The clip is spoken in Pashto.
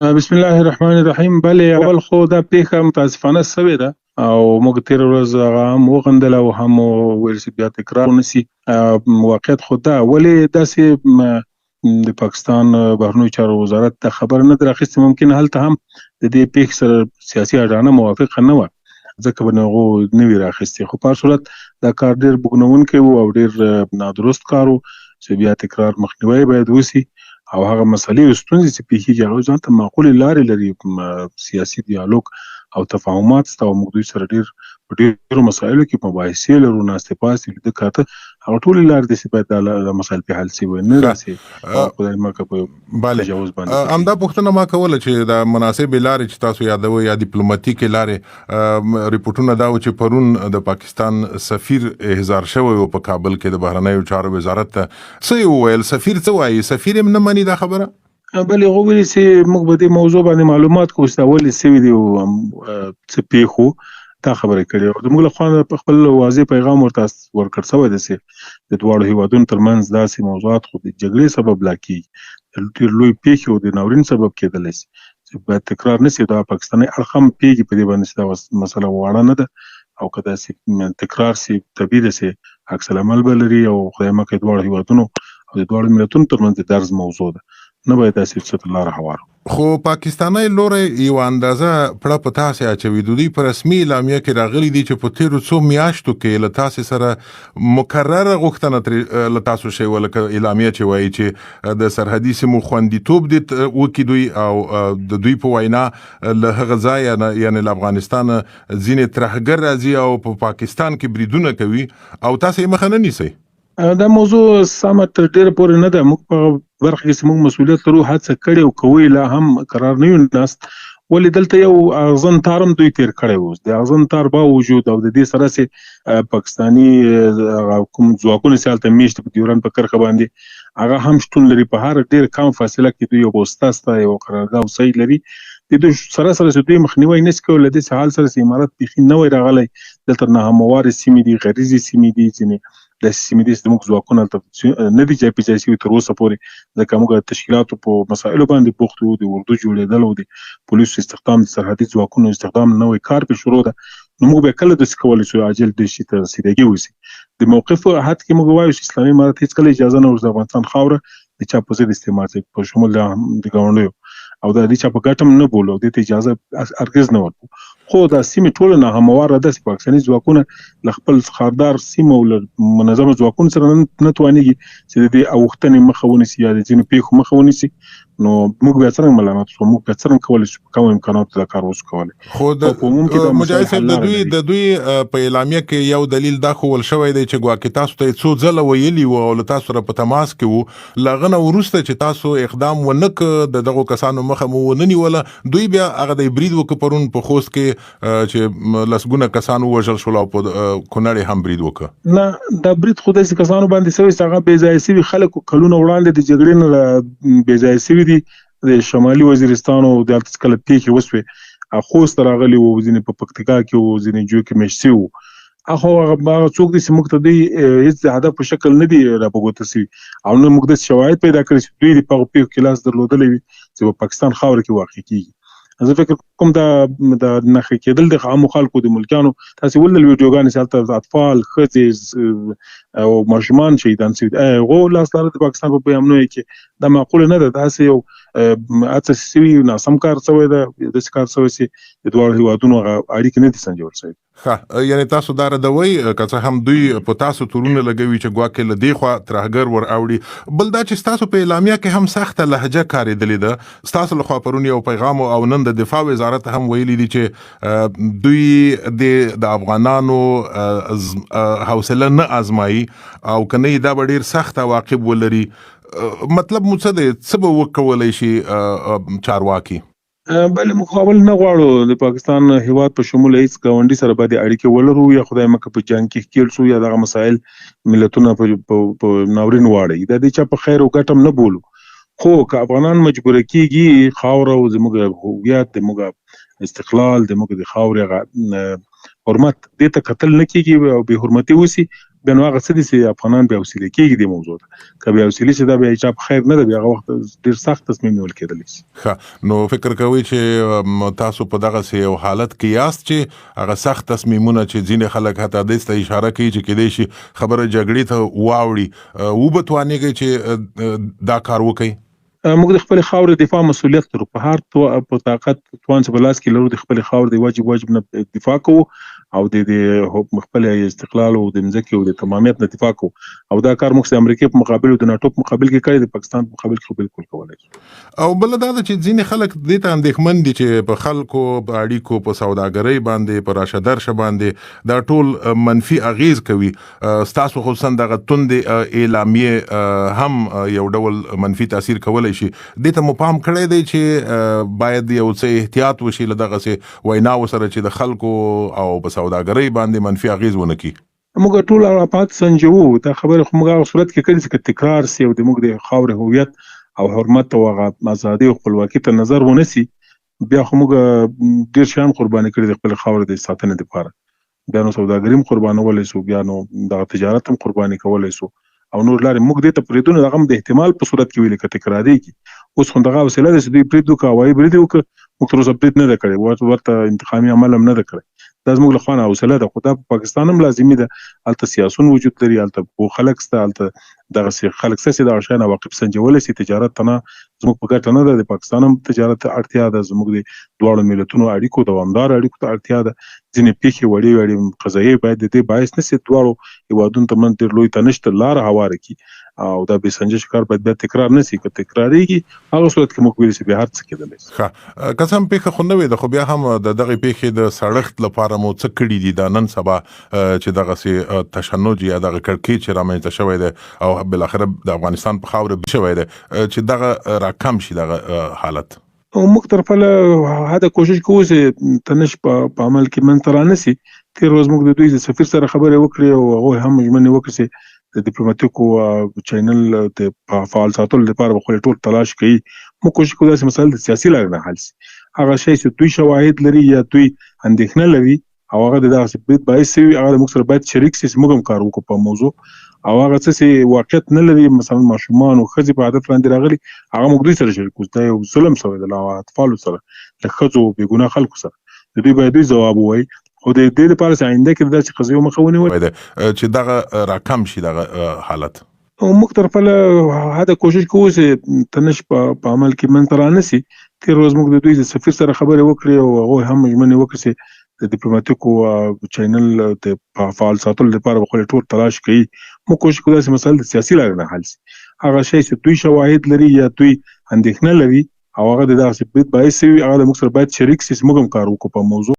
بسم الله الرحمن الرحیم. بله، اول خو دا پیښه متاسفانه سوې ده او موږ تېره ورځ هغه هم وغندله او هم ویل چې بیا تکرار ونه سي. واقعیت خو دا ولې داسې د پاکستان بهرنیو چارو وزارت دا خبره نه ده راخیستې، ممکن هلته هم د دې پیښې سره سیاسي اډانه موافقه نه وه، ځکه به هغو نه وي راخیستې. خو په هر صورت دا کار ډېر بوږنوونکی و او ډېر نادرست کار و چې بیا تکرار مخنیوی باید وسي او هغه مسلې او ستونزې چې پېښېږي هغه ځان ته معقولې لارې لري، سیاسي دیالوګ او تفاهمات شته او موږ دوی سره ډېر په ډېرو مسایلو کې مباحثې لرو، ناستې پاستې، لیده کاته، هغه ټولې لارې دي چې باید دا مسایل پرې حل شي، نه داسې خدای مه که په تجاوز باندې. همدا پوښتنه ما کوله چې دا مناسبې لارې چې تاسو یادوئ یا دیپلوماتیکې لارې، رپورټونه دا و چې پرون د پاکستان سفیر احضار شوی و په کابل کې د بهرنیو چارو وزارت ته، څه یې وویل؟ سفیر څه وایي؟ سفیر هم نه مني دا خبره؟ بلې، هغه ویلي چې موږ به دې موضوع باندې معلومات کوو چې دا ولې سوي دي او څه پېښ و، دا خبره کړې. او زموږ له خوا په خپل واضح پیغام ورته ورکړ شوی دی چې د دواړو هیوادونو ترمنځ داسې موضوعات خو د جګړې سبب لا کېږي، ډېر لوی پېښې او د ناورین سبب کېدلی شي چې باید تکرار نه شي. دا پاکستاني اړخ هم پوهېږي په دې باندې چې دا مسله واړه نه ده او که داسې تکرار شي طبیعي ده چې عکس العمل به لري او خدای مه کړه دواړو هیوادونو او د دواړو ملتونو ترمنځ د درز موضوع ده، نه باید داسې څه ته لاره هواره. خو پاکستاني لوری یوه اندازه پړه په تاسې اچوي. د دوی په رسمي اعلامیه کې راغلي دي چې په تېرو څو میاشتو کې له تاسې سره مکرره غوښتنه ترې له تاسو شوې وه، لکه اعلامیه چې وایي چې د سرحدي سیمو خوندیتوب دې وکړي دوی، او د دوی په وینا له هغه ځایه یعنې له افغانستانه ځینې ترهګر راځي او په پاکستان کې بریدونه کوي او تاسې یې مخه نه نیسئ. دا موضوع سمه تر ډېره پورې نه ده. موږ په برخه کې چې موږ مسوولیت لرو هڅه کړې او کوي، لا هم قرار نه یو ناست. ولې دلته یو اغزن تار هم دوی تیر کړی و، د اغزن تار باوجود او د دې سره چې پاکستاني هغه کوم ځواکونه چې هلته میشت په ډیورنډ په کرښه باندې هغه هم شتون لري، په هر ډېر کم فاصله کې دوی یو پوسته شته، یو قرارګاه او ځای لري. د دوی سره سره چې دوی مخنیوی نشي کولی له داسې حال سره چې امارت بیخي نوی راغلی، دلته ناهموارې سیمې دي، غریزې سیمې دي، ځینې داسې سیمې دي چې زموږ ځواکونه هلته نه دي ځای په ځای شوي تر اوسه پورې، ځکه موږ د تشکیلاتو په مسایلو باندې بوخت یو، د اردو جوړېدل او د پولیسو استخدام، د سرحدي ځواکونو استخدام نوی کار پرې شروع ده. نو موږ بیا کله داسې کولی شو عاجل دې شي ته رسیدګي وشي. د موقف حد کې موږ وایو چې اسلامي امارت هېڅکله اجازه نه ورکوي د افغانستان خاوره د چا په ضد استعمال شي، په شمول د ګاونډیو، او دا د چا په ګټه هم نه بولو او دې ته اجازه هرګز نه ورکوو. خو دا سیمې ټوله ناهمواره ده چې پاکستاني ځواکونه له خپل خاردار سیمو او له منظمو ځواکونو سره نه توانېږي چې د دې اوښتنې مخه ونیسي یا د ځینو پېښو مخه ونیسي. نو موږ بیا څرنګه ملامت شو؟ موږ بیا څرنګه کولی شو په کمو امکاناتو دا کار وشو کولی؟ خو د په عموم کې دا مجاهد صاحب د دوی د دوی په اعلامیه کې یو دلیل دا ښوول شوی دی چې ګواکې تاسو ته یې څو ځله ویلي وو او له تاسو سره په تماس کې وو، له هغه نه وروسته چې تاسو اقدام ونه کړ، د دغو کسانو مخه مو ونه نیوله، دوی بیا هغه دی برید وکړ پرون په خوست کې چې لسګونه کسان ووژل شول او په کونړ یې هم برید وکړ. نه، دا برید خو داسې کسانو باندې شوی چې هغه بې ځایه شوي خلک کلونه وړاندې د جګړې نه بې ځایه شوي دي. د شمالي وزیرستان او د هلته چې کله پېښې وشوې خوست ته راغلي وو، ځینې په پکتیکا کې وو، ځینې جو کې مېشت شوي وو. هغه هغه څوک دي چې موږ ته دوی هیڅ د هدف په شکل نه دي را په ګوته شوي او نه موږ داسې شواهد پیدا کړي چې دوی دې په هغو پېښو کې لاس درلودلی وي چې په پاکستان خاوره کې واقع کېږي. زه فکر کوم دا د نښه کېدل د عامو خلکو، د ملکیانو، تاسې ولیدل ویډیوګانې چې هلته اطفال، ښځې او ماشومان شهیدان شوي دي، ایا هغو لاس لاره د پاکستان په بې امنیو کې؟ دا معقوله نه ده. داسې یو هڅه شوي، ناسم کار شوی ده، داسې کار شوی چې د دواړو هیوادونو هغه اړیکې نه دي سنجول شوې. ښه، یعنې تاسو دا ردوئ، که څه هم دوی په تاسو تورونه لګوي چې ګواکې له دې خوا ترهګر ور اوړي. بل دا چې ستاسو په اعلامیه کې هم سخته لهجه کارېدلې ده. ستاسو له خوا پرون یو پیغام او نن د دفاع وزارت هم ویلي دي چې دوی دې د افغانانو حوصله نه ازمایي او که نه دا به ډېر سخت عواقب ولري. مطلب مو څه دی؟ څه به وکولی شي چارواکي؟ بله، موږ خو اول نه غواړو د پاکستان هیواد په شمول هیڅ ګاونډي سره بدې اړیکې ولرو یا خدای مکه په جنګ کې ښکیل شو یا دغه مسایل ملتونه په ناورین واړوي. دا د چا په خیر او ګټه هم نه بولو. خو که افغانان مجبوره کیږي خاوره او زموږ هویت، زموږ استقلال، زموږ د خاورې هغه حرمت دې ته کتل نه کیږي او بې حرمتي وسي، بیا نو هغه څه دي چې افغانان بې حوصلې کېږي دې موضوع ته. که بې حوصلې شي دا بیا هیچا په خیر نه ده، بیا هغه وخت ډېر سخت تصمیم نیول کېدلی شي. ښه، نو فکر کوئ چې تاسو په دغسې یو حالت کې یاست چې هغه سخت تصمیمونه چې ځینې خلک حتی دې ته اشاره کوي چې کېدای شي خبره جګړې ته واوړي، وبه توانېږئ چې دا کار وکړئ؟ موږ د خپلې خاورې دفاع مسولیت لرو، په هر په طاقت توان چې په لاس کې لرو د خپلې خاورې د واجب واجب نه دفاع کوو او د خپل استقلال او د مځکې او د تمامیت نه دفاع کوو، او دا کار موږ د امریکې په مقابل او د ناټو په مقابل کې کړی، د پاکستان په مقابل کې بالکل کولای شو. او بل دا ده چې ځینې خلک دې ته اندېښمن دي چې په خلکو، په اړیکو، په سوداګرۍ باندې، په راشه درشه باندې دا ټول منفي اغیز کوي. ستاسو خصوصا دغه توندې اعلامیې هم یو ډول منفي تاثیر کولی شي. دې ته مو پام کړی دی چې باید یو څه احتیاط وشي له دغسې ویناوو سره چې د خلکو او په سوداګرۍ باندې منفي اغیز ونه کړي؟ موږ ټول ابعاد سنجوو. دا خبره خو موږ هغه صورت کې کړې چې که تکرار سي او د موږ د خاورې هویت او حرمت او هغه ازادي او خپلواکي ته نظر ونه سي، بیا خو موږ ډېر شیان قرباني کړي د خپلې خاورې د ساتنې دپاره. بیا نو سوداګري هم قربانولی سو، بیا نو دغه تجارت هم قرباني کولی سو او نور لارې موږ دې ته پرېږدو. نو هغه هم د احتمال په صورت کې ویلي که تکرارېږي. اوس خو دغه حوصله ده چې دوی برید وکړه، هوایي برید یې وکړ، موږ تر اوسه برید نه ده کړی، ورته انتقامي عمل هم نه ده کړی. دا زموږ له خوا نه حوصله ده، خو دا په پاکستان هم لازمي ده. هلته سیاسون وجود لري، هلته پوه خلک شته، هلته دغسې خلک شته چې دغه شیان عواقب سنجولی شي. تجارت ته نه زموږ په ګټه نه ده، د پاکستان هم تجارت ته اړتیا ده، زموږ د دواړو ملتونو اړیکو دوامدار اړیکو ته اړتیا ده. ځینې پېښې وړې وړې قضایې باید د دې باعث نه شي دواړو هېوادونو ترمنځ ډېر لوی تنش ته لاره هواره کړي او دا بې سنجش کار باید بیا تکرار نه شي. که تکرارېږي هغه صورت کې موږ ویلی شي بیا هر څه کېدلی شي. ښه، که څه هم پېښه خو نوې ده، خو بیا هم د دغې پېښې د سړښت لپاره مو څه کړي دي؟ دا نن سبا چې دغسې تشنج یا دغه کړکېچ چې رامنځته شوی دی او بالاخره د افغانستان په خاوره شوی دی، چې دغه راکم شي دغه حالت. موږ تر خپله حده کوشش کوو چې تنش په عمل کې منځته رانه سي. تېره ورځ موږ د دوی د سفیر سره خبرې وکړې او هغوی هم ژمنې وکړې چې د دیپلوماتیکو چینل د فعال ساتلو لپاره به خپل ټول تلاش کوي. موږ کوشش کوو داسې مسایل د سیاسي لارې نه حل سي. هغه شی چې دوی شواهد لري یا دوی اندېښنه لري او هغه د دغسې برید باعث سوي، هغه موږ سره باید شریک سي چې موږ هم کار وکړو په موضوع. او هغه څه چې واقعیت نه لري، مثلا ماشومان او ښځې په هدف لاندې راغلي، هغه موږ دوی سره شریک کړو. دا یو ظلم سوی دی له اطفالو سره، له ښځو او بېګناه خلکو سره، د دوی باید دوی ځواب ووایي. خو د دې لپاره چې آینده کې داسې قضیو مخه ونیول چې دغه راکم شي دغه حالت. موږ تر خپله حده کوشش کوو چې تنش په عمل کې منځته رانه سي. تېره ورځ موږ د دوی د سفیر سره خبرې وکړې او هغوی هم ژمنې وکړې چې د دیپلوماتیکو چینل د فعال ساتلو لپاره به خپل ټول تلاش کوي. موږ کوشش کوو داسې مسایل د سیاسي لارې نه حل سي. هغه شی چې دوی شواهد لري یا دوی اندېښنه لري او هغه د دغسې برید باعث سوي، هغه د موږ سره باید شریک سي چې موږ هم کار وکړو په موضوع.